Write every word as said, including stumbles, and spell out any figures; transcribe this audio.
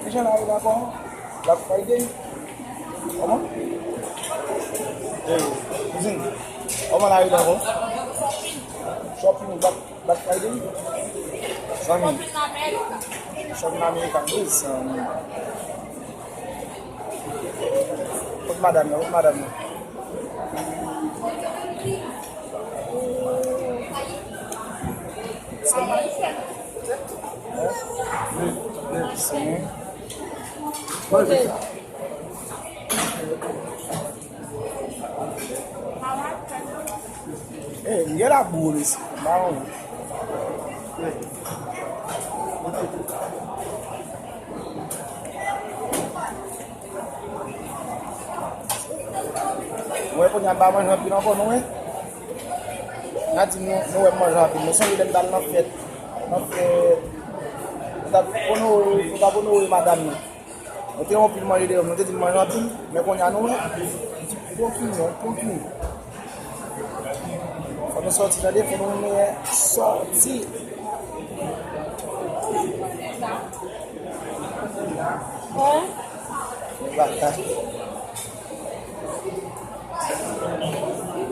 Kijan la ye la kòman? Black Friday? Kòman? Hey, kouzin, kòman la ye la kòman? Shopping, Black, Black Friday? Zanmi. Shopping American, wi, zanmi. Kot madanm nan, kot madanm nan? Hey, m gen labou mesye, m pa konnen. Ou wè kounye a m pa manje anpil ankò, nou wè. N a di nou, nou wè m manje anpil. Nou sonje lè m t al nan fèt. Nan fèt. Nou t ap onore, nou t ap onore madanm nou. Nou te yon pil manje deyò, nou te di n manje anpil, men kounye a nou wè. Pokil non, pokil. Fò nou sòti tande, fò nou mennen sòti. Hein? Bagay.